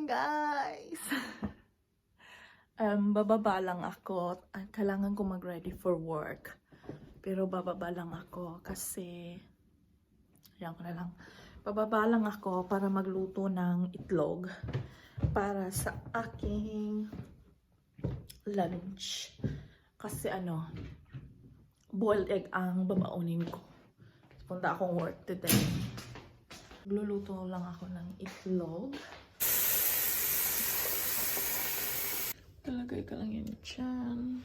guys! Bababa lang ako. Kailangan ko mag-ready for work. Pero bababa lang ako kasi... Ayan ko na lang. Bababa lang ako para magluto ng itlog para sa aking lunch. Kasi boiled egg ang babaunin ko. Punta akong work today. Magluluto lang ako ng itlog. Talagay ka lang yun dyan.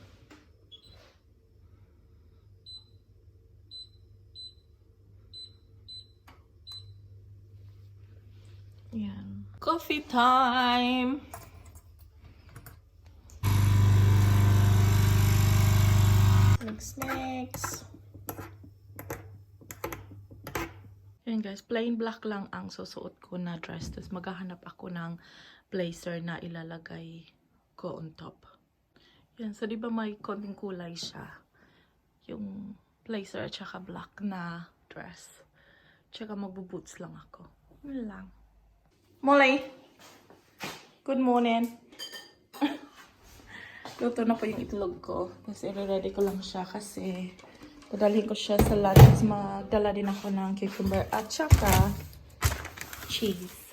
Yan. Coffee time! Next. Ayan guys, plain black lang ang susuot ko na dress. Tapos maghahanap ako ng blazer na ilalagay ko on top. Yan, so diba may konting kulay siya. Yung blazer at saka black na dress. Tsaka magbuboots lang ako. Yun lang. Molly! Good morning! Luto na po yung itlog ko. Tapos i-ready ko lang siya kasi dadalhin ko siya sa lunch. Magdala din ako ng cucumber at saka cheese.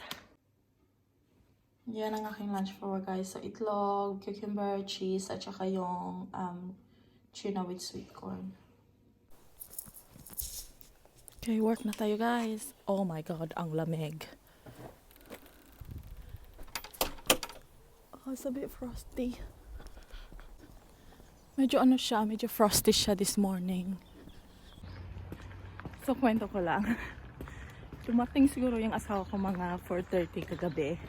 Yan ang aking lunch for guys. So itlog, cucumber, cheese at saka yung tuna with sweet corn. Okay, work na tayo guys. Oh my god, ang lamig. Oh, it's a bit frosty. Medyo medyo frosty siya this morning. So, kwento ko lang. Dumating siguro yung asawa ko mga 4:30 kagabi.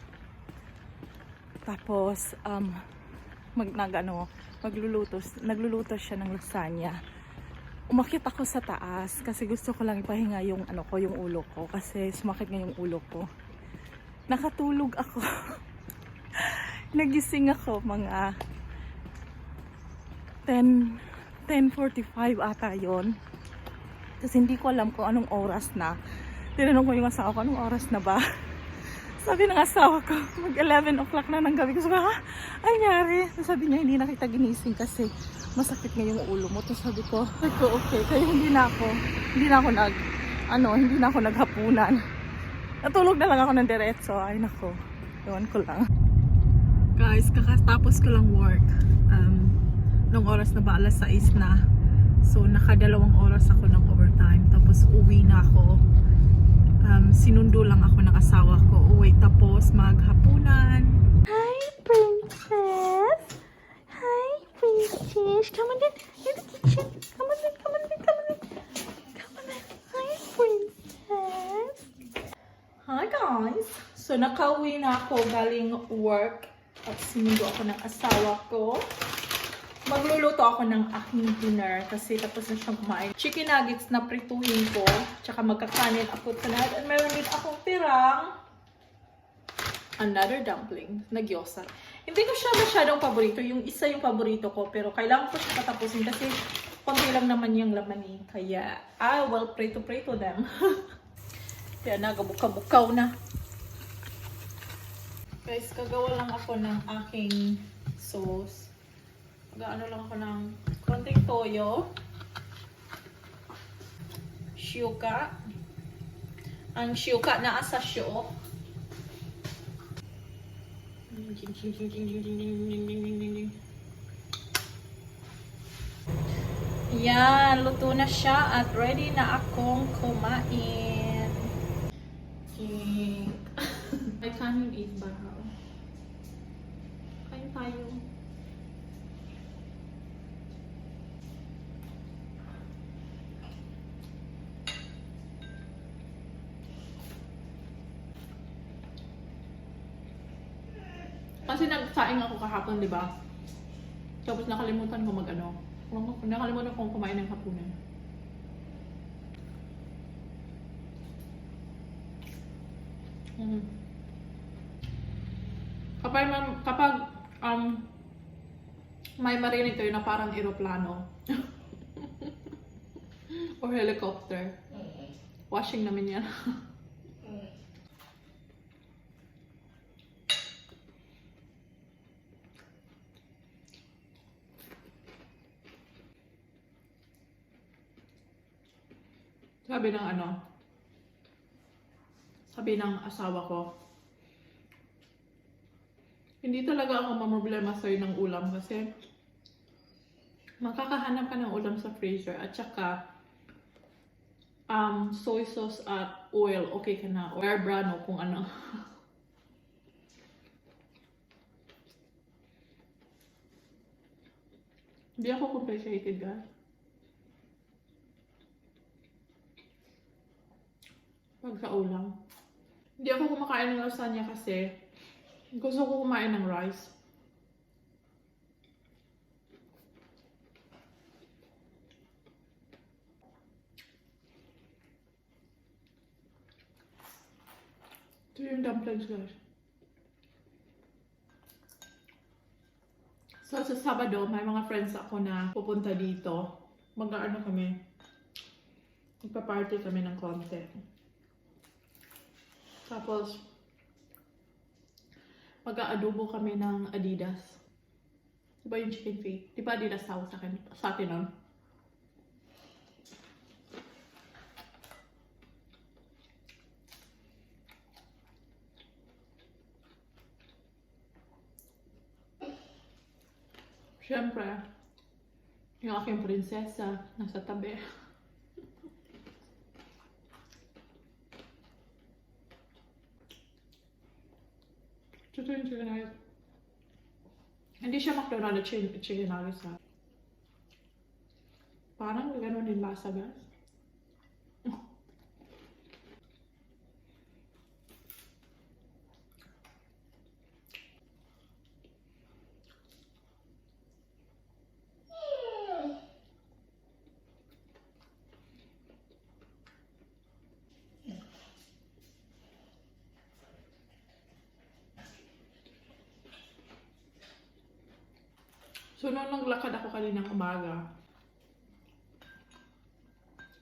Tapos, nagluluto siya ng lasagna. Umakyat ako sa taas kasi gusto ko lang ipahinga yung yung ulo ko kasi sumakit nga yung ulo ko. Nakatulog ako. Nagising ako mga 10:45 ata yun. Kasi hindi ko alam kung anong oras na. Tinanong ko yung asawa ko, anong oras na ba? Sabi ng asawa ko, mag 11 o'clock na ng gabi. Sabi ko, ay nyari. Sabi niya, hindi na kita ginising kasi masakit nga yung ulo mo. Tapos sabi ko, okay, kaya hindi na ako naghapunan. Natulog na lang ako ng diretso. Ay nako, doon ko lang. Guys, kakatapos ko lang work. Nung oras na ba? Alas 6 na. So, nakadalawang oras ako ng overtime. Tapos, uwi na ako. Sinundo lang ako ng asawa ko. Uwi tapos maghapunan. Hi, princess! Hi, princess! Come on in. In the kitchen. Come on in. Hi, princess! Hi, guys! So, nakauwi na ako galing work. At sinundo ako ng asawa ko. Magluluto ako ng aking dinner kasi tapos na siyang kumain. Chicken nuggets na prituhin ko. Tsaka magkakanin ako tonight. At mayroon din akong tirang another dumpling na gyoza. Hindi ko siya masyadong paborito. Yung isa yung paborito ko. Pero kailangan ko siya patapusin kasi konti lang naman yung laman eh. Kaya I will prito them. Kaya nagabuka-bukaw na. Guys, kagawa lang ako ng aking sauce. Mag-ano lang ako ng konting toyo, syuka, ang syuka na asa syok. Yan, luto na siya at ready na akong kumain. I can't eat baraw. Kain tayo. Kasi nagsaing ako kahapon, di ba? Tapos nakalimutan ko nakalimutan ko kumain ng hapunan. Kapag may marinig kayo na parang eroplano or helicopter, washing namin yan. Sabi ng sabi ng asawa ko, hindi talaga ako mamroblema sa'yo ng ulam kasi makakahanap ka ng ulam sa freezer at saka soy sauce at oil, okay ka na. Or brano kung ano. Hindi ako complicated, guys. Pag sa ulam. Hindi ako kumakain ng lasagna kasi gusto ko kumain ng rice. Ito yung dumplings, guys. So, sa Sabado, may mga friends ako na pupunta dito. Mag-aano kami. Magpa-party kami ng konti. Tapos, mag-aadobo kami ng Adidas. Diba yung chicken feet? Diba Adidas tawag sa atin nun? Siyempre, yung aking prinsesa nasa tabi. Ito yung chicken nuggets. Hindi siya McDonald's chicken nuggets, ha. Parang gano'n din lasa, guys. So, nung naglakad ako kaninang umaga,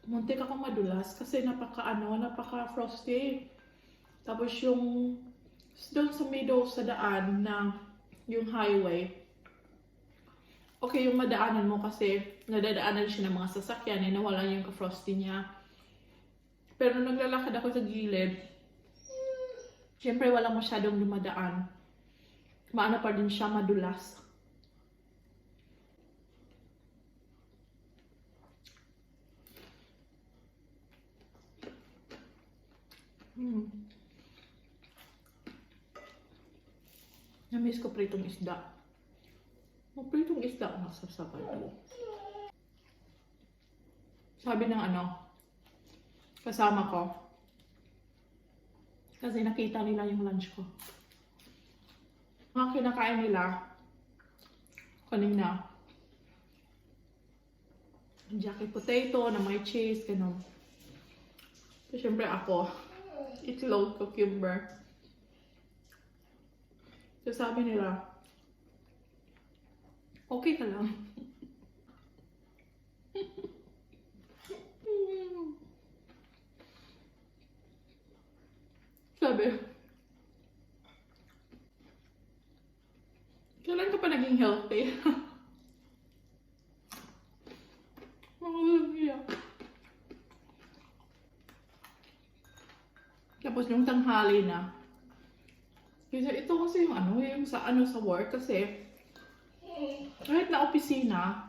muntik akong madulas kasi napaka-frosty. Tapos yung doon sa middle sa daan na yung highway, okay yung madaanan mo kasi nadadaanan siya ng mga sasakyan eh, nawala yung ka-frosty niya. Pero nung naglalakad ako sa gilid, syempre walang masyadong dumadaan. Maano pa din siya, madulas. Namiss ko pritong isda. Pritong isda ang Sabado. Sabi ng kasama ko. Kasi nakita nila yung lunch ko. Mga kinakain nila kanina. Jacket potato na may cheese, gano'n. So, syempre ako, itlog, cucumber. So, sabi nila, okay ka lang. Sabi, kailan ka pa naging healthy? Tapos yung tanghali na. Kasi ito kasi yung sa work kasi kahit na opisina,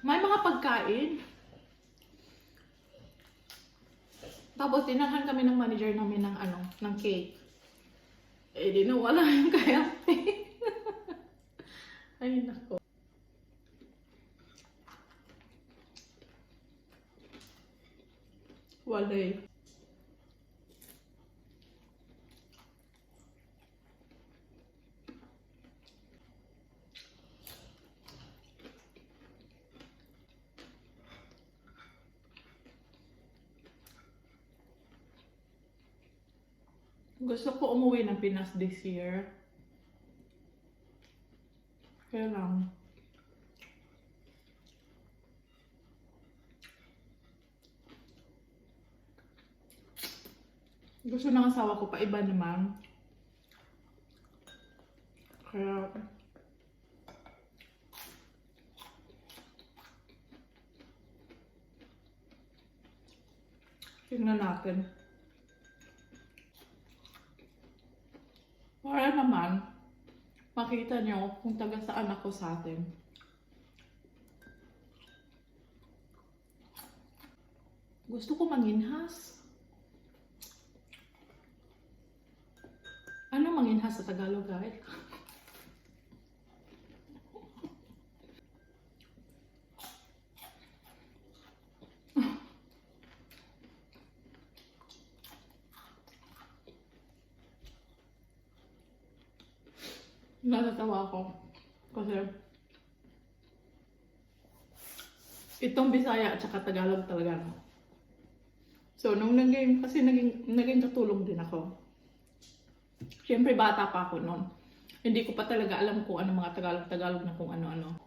may mga pagkain. Tapos dinalhan kami ng manager namin ng cake. Eh di nawala yung kayate. Ay nako. Walay. Gusto ko umuwi ng Pinas this year. Kaya lang. Gusto ng asawa ko pa iba naman. Kaya Tingnan natin. Para naman, makita nyo kung taga saan ako sa atin. Gusto ko manginhas. Ano manginhas sa Tagalog, guys? Natatawa ako kasi itong Bisaya at saka Tagalog talaga, no? So nung naging katulong din ako. Siyempre bata pa ako noon. Hindi ko pa talaga alam kung ano mga Tagalog na kung ano-ano.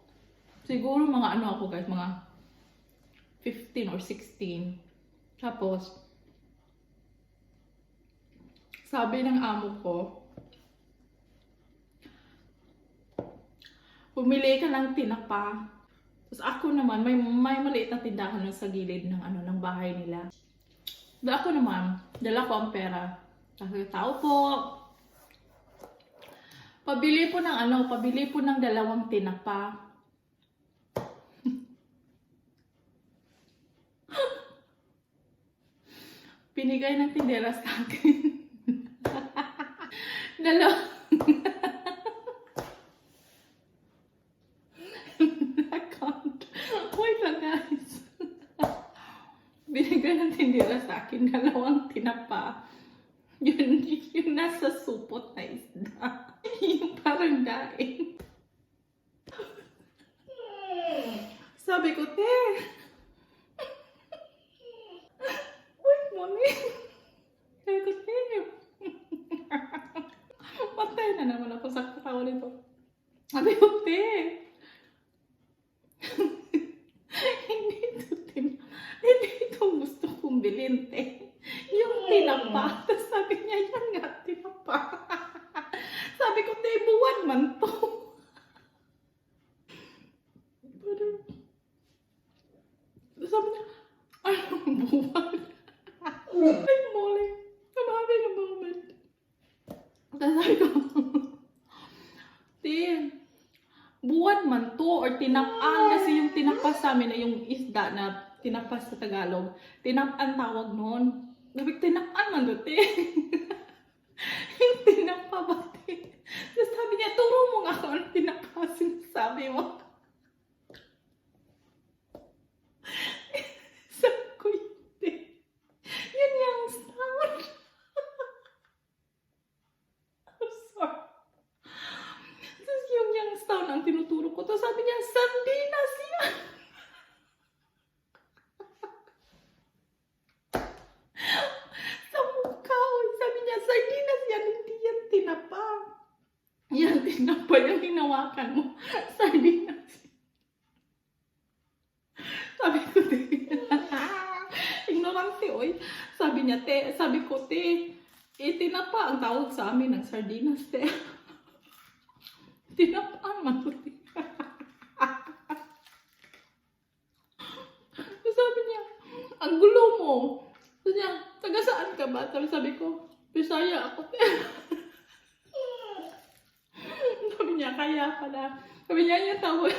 Siguro mga ano ako, guys, mga 15 or 16. Tapos sabi ng amo ko, pumili ka ng tinapa. Tapos ako naman, may maliit na tindahan sa gilid ng bahay nila. Ako naman, dala ko ang pera. Kasi tao po, pabili po ng 2 tinapa. Pinigay ng tindera sa akin. 2. Wait lang, guys. Binigay ng tindera sa akin 2 tinapa. Yun nasa supot na isda. Yung parang daing. Sabi ko, te. Wait, mommy. Sabi ko, te. Patay na naman ako sa katawa nito. Sabi ko, te. Hindi ito gusto kong bilhin, te. Yung tinapa. Tapos sabi niya, yan nga, tinapa. Sabi ko, te, buwan man to. Sabi niya, anong buwan? Like, mole. I'm having a moment. Tapos sabi ko, te, buwan man to or tinapaan. Kasi yung tinapa sa amin na yung isda na tinapa sa Tagalog. Tinapaan tawag noon. Sabi ko, tinapaan man to, te. Yung tinapa ba, te? Tapos sabi niya, turo mo nga kung ano tinapa sinasabi mo. Sabi ko, te. Yun yung sound. I'm sorry. Tapos yung sound ang tinuturo ko. Tapos sabi niya, Sardinas yan. Sa mukha ko. Sabi niya, Sardinas yan. Hindi yan tinapa. Yan tinapa yung hinawakan mo. Sardinas. Sabi ko, te. Ignorante, oy. Sabi niya, te. Sabi ko, te. Tinapa ang tawag sa amin ng sardinas, te. Tinapaan man ko, te. Sabi niya, ang gulo mo. Sabi niya, taga saan ka ba? Sabi ko, Bisaya ako, te. Sabi niya, kaya pala. Sabi niya, yung tawag.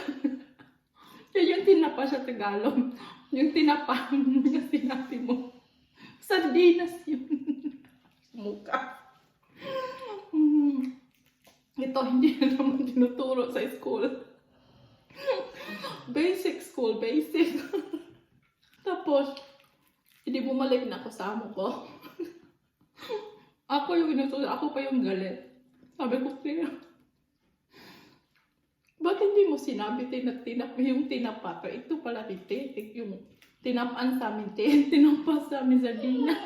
Yung tinapa sa Tagalog. Yung tinapa yung sinabi mo. Sardinas yun. Mukha. Ito, hindi na naman tinuturo sa school. Basic school, basic. Tapos, hindi bumalik na ako sa amo ko. Ako pa yung galit. Sabi ko, Tia, ba't hindi mo sinabi yung tinapa? Ito pala, titik yung tinapaan sa amin, tinapa sa amin sa dina.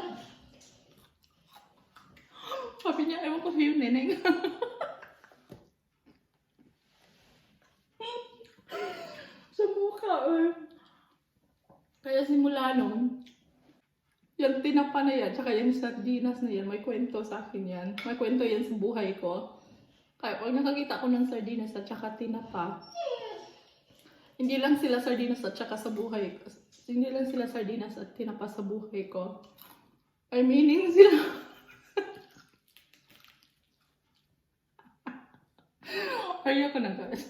Sabi niya, ewan ko sa'yo, neneng. Sa mukha, Kaya simula nun, yung tinapa na yan, tsaka yung sardinas na yan, may kwento sa akin yan. May kwento yan sa buhay ko. Kaya pag nakakita ko ng sardinas at saka tinapa, hindi lang sila sardinas at saka sa buhay ko. Hindi lang sila sardinas at tinapa sa buhay ko. Ay, meaning sila. Ayoko na guys.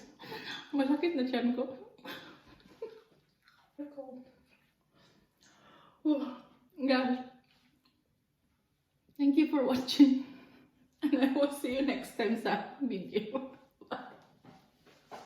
Masakit na tiyan ko. Guys, thank you for watching. And I will see you next time sa video.